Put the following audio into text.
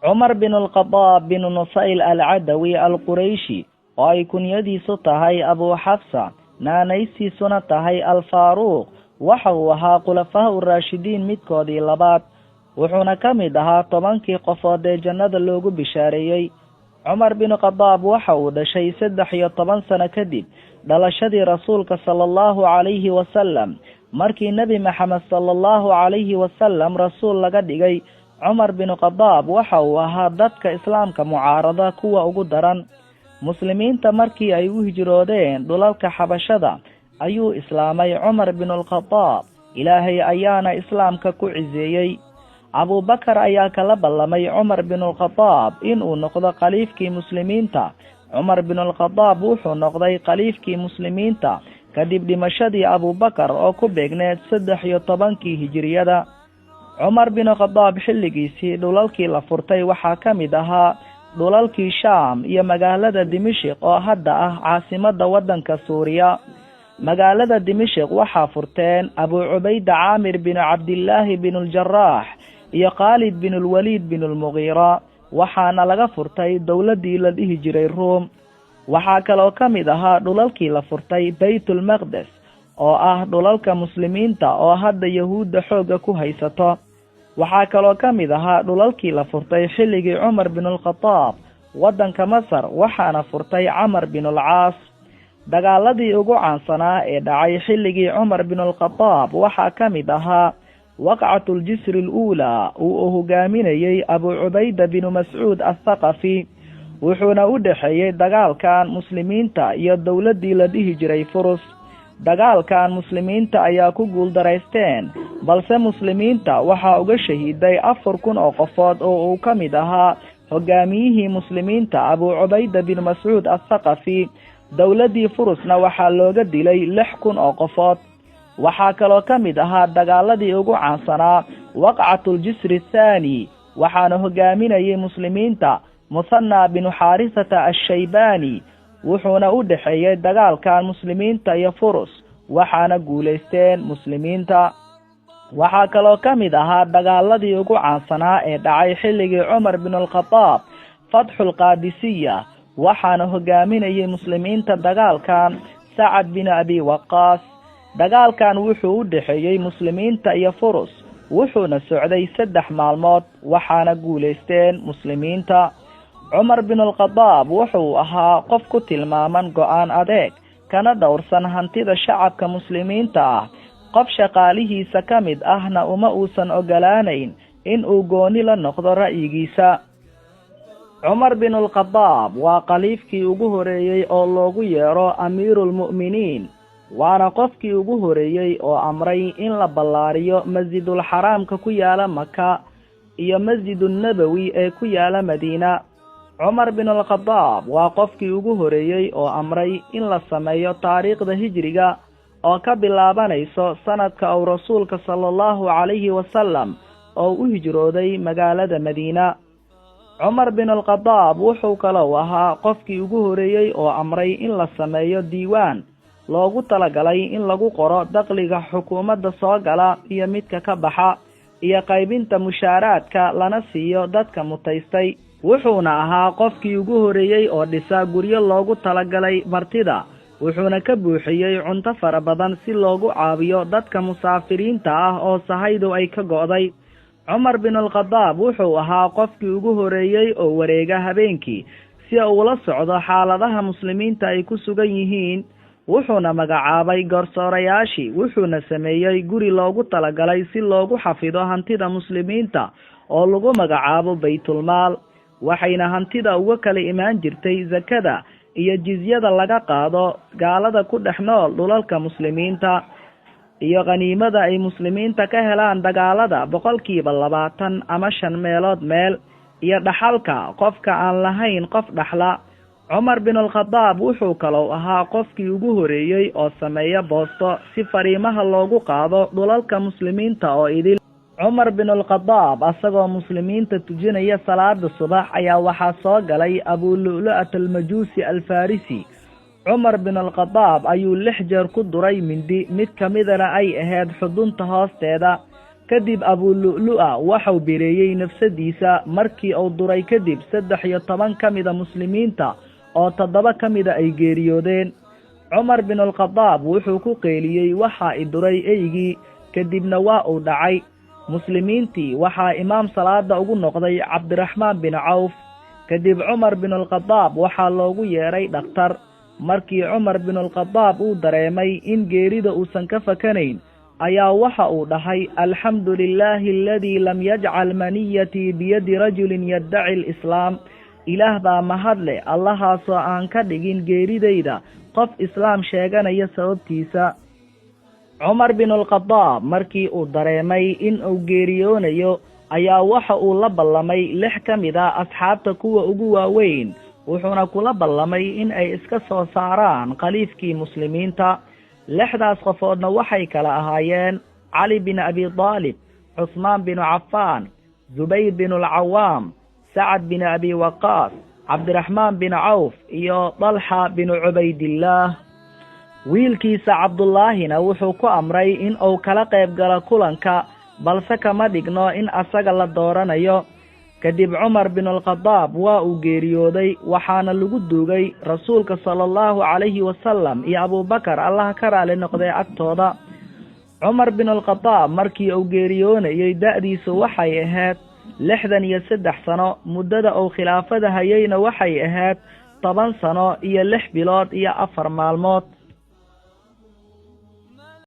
Cumar binulkhadaab binu Nufayl Alcadawi Alqurayshi, oo ay kunyadiisu tahay Abuu Xafsa, naanaystiisuna tahay Alfaaruuq, waxa uu ahaa khulafaa uraashidiin midkoodii labaad, wuxuuna ka mid ahaa 10kii qofood ee jannada loogu bishaareeyey. Cumar binu Khadaab waxa uu dhashay 13 sano kadib dhalashadii Rasuulka sala Allahu calayhi wasalam. Markii Nebi Maxamed sala Allahu calayhi wasalam rasuul laga dhigay, Cumar binu Khadaab waxa uu ahaa dadka islaamka mucaarada kuwa ugu daran. Muslimiinta markii ay u hijroodeen dhulalka Xabashada ayuu islaamay Cumar binulkhadaab, Ilaahay ayaana islaamka ku ciseeyey. Abuubakar ayaa kala ballamay Cumar binulkhadaab inuu noqdo khaliifkii muslimiinta. Cumar binulkhadaab wuxuu noqday khaliifkii muslimiinta kadib dhimashadii Abuubakar oo ku beegneed 13kii hijiriyada. Cumar binu Khadaab xilligiisii dhulalkii la furtay waxaa ka mid ahaa dhulalkii Shaam iyo magaalada Dimishiq oo hadda ah caasimadda waddanka Suuriya. Magaalada Dimishiq waxaa furteen Abuu Cubayda Caamir binu Cabdillaahi binuuljaraax iyo Khaalid binulwaliid binulmugiira, waxaana laga furtay dowladdii la dhihi jiray Ruum. Waxaa kaloo ka mid ahaa dhulalkii la furtay Baytulmaqdes oo ah dhulalka muslimiinta oo hadda Yahuudda xoogga ku haysato. Waxaa kaloo ka mid ahaa dhulalkii la furtay xilligii Cumar binulkhadaab waddanka Masar, waxaana furtay Camar binulcaas. Dagaaladii ugu caansanaa ee dhacay xilligii Cumar binulkhadaab waxaa ka mid ahaa Waqcatuljisri aluulaa uu hogaaminayey Abuu Cubayda binu Mascuud Athaqafi, wuxuuna u dhexeeyey dagaalkan muslimiinta iyo dowladdii la dhihi jiray Furus. Dagaalkan muslimiinta ayaa ku guuldaraysteen, balse muslimiinta waxaa uga shahiiday 4000 oo qofood oo uu ka mid ahaa hogaamiyihii muslimiinta Abuu Cubayda bin Mascuud Athaqafi. Dowladdii Furusna waxaa looga dilay 6000 oo qofood. Waxaa kaloo ka mid ahaa dagaaladii ugu caansanaa Waqcatuljisri athaani, waxaana hogaaminayay muslimiinta Muthana binu Xaarisata Ashaybani, wuxuuna u dhexeeyey dagaalkan muslimiinta iyo Furus, waxaana guulaysteen muslimiinta. Waxaa kaloo ka mid ahaa dagaaladii ugu caansanaa ee dhacay xilligii Cumar binulkhadaab Fatxulqaadisiya, waxaana hogaaminayay muslimiinta dagaalkan Sacad bin Abi Waqaas. Dagaalkan wuxuu u dhexeeyey muslimiinta iyo Furus, wuxuuna socday 3 maalmood, waxaana guulaysteen muslimiinta. Cumar binulkhadaab wuxuu ahaa qof ku tilmaaman go'aan adeeg, kana dhowrsan hantida shacabka muslimiinta ah. Qof shaqaalihiisa ka mid ahna uma uusan ogolaanayn in uu gooni la noqdo ra'yigiisa. Cumar binulkhadaab waa khaliifkii ugu horeeyey oo loogu yeero amiiruulmu'miniin, waana qofkii ugu horeeyey oo amray in la ballaariyo Masjidulxaraamka ku yaala Maka iyo Masjidunnabowi ee ku yaala Madiina. Cumar binulkhadaab waa qofkii ugu horeeyey oo amray in la sameeyo taariikhda hijriga oo ka bilaabanayso sanadka uu Rasuulka sala Allahu calayhi wasalam oo u hijrooday magaalada Madiina. Cumar binulkhadaab wuxuu kalou ahaa qofkii ugu horeeyey oo amray in la sameeyo diiwaan loogu talagalay in lagu qoro dakhliga xukuumadda soo gala iyo midka ka baxa iyo qaybinta mushaaraadka lana siiyo dadka mutaystay. Wuxuuna ahaa qofkii ugu horeeyey oo dhisa guryo loogu talagalay martida, wuxuuna ka buuxiyey cunto fara badan si loogu caawiyo dadka musaafiriinta ah oo sahaydu ay ka go'day. Cumar binulkhadaab wuxuu ahaa qofkii ugu horeeyey oo wareega habeenkii si uu la socdo xaaladaha muslimiinta ay ku sugan yihiin, wuxuuna magacaabay garsoorayaashii, wuxuuna sameeyey guri loogu talagalay si loogu xafido hantida muslimiinta oo lagu magacaabo Baytulmaal, waxayna hantida uga kala imaan jirtay sakada iyo jizyada laga qaado gaalada ku dhex nool dhulalka muslimiinta iyo khaniimada ay muslimiinta ka helaan dagaalada 20% ama 5 meelood meel, iyo dhaxalka qofka aan lahayn qof dhaxla. Cumar binulkhadaab wuxuu kalou ahaa qofkii ugu horeeyey oo sameeya boosto si fariimaha loogu qaado dhulalka muslimiinta oo idil. Cumar binulkhadaab asagoo muslimiinta tujinaya salaada subax ayaa waxaa soo galay Abuu Lu'lu'at Almajuusi Alfarisi. Cumar binulkhadaab ayuu 6 jeer ku duray mindi, mid ka midana ay ahayd xudunta hoosteeda. Kadib Abulu'lu'a waxau bireeyey nafsadiisa markii uu duray kadib 13 ka mida muslimiinta oo 7 ka mida ay geeriyoodeen. Cumar binulkhadaab wuxuu ku qeeliyey waxaa i duray eygii, kadibna waa uu dhacay. Muslimiintii waxaa imaam salaada ugu noqday Cabdiraxmaan bin Cawf. Kadib Cumar binulkhadaab waxaa loogu yeedhay dhakhtar. Markii Cumar binulkhadaab uu dareemay in geerida uusan ka fakanayn, ayaa waxa uu dhahay: alxamdu lilaahi aladii lam yajcal maniyatii biyadi rajulin yaddaci alislaam. Ilaah baa mahadle, Allahaasoo aan ka dhigin geeridayda qof islaam sheeganaya sababtiisa. Cumar binulkhadaab markii uu dareemay in uu geeriyoonayo, ayaa waxa uu la ballamay 6 ka mid a asxaabta kuwa ugu waaweyn, wuxuuna kula ballamay in ay iska soo saaraan khaliifkii muslimiinta. 6daas qofoodna waxay kala ahaayeen Cali bin Abi Daalib, Cusmaan binu Cafaan, Zubayr binulcawaam, Sacad bin Abi Waqaas, Cabdiraxmaan bin Cawf iyo Dalxa binu Cubaydillaah. Wiilkiisa Cabdullaahina wuxuu ku amray in uu kala qayb galo kulanka, balse kama dhigno in asaga la dooranayo. Kadib Cumar binulkhadaab waa uu geeriyooday, waxaana lagu duugay rasuulka sala allahu calayhi wasalam iyo Abuubakar, Allah ka raali noqday, agtooda. Cumar binulkhadaab markii uu geeriyoonayey da'diisu waxay ahayd 63 sano. Muddada uu khilaafada hayeyna waxay ahayd 10 sano iyo 6 bilood iyo 4 maalmood.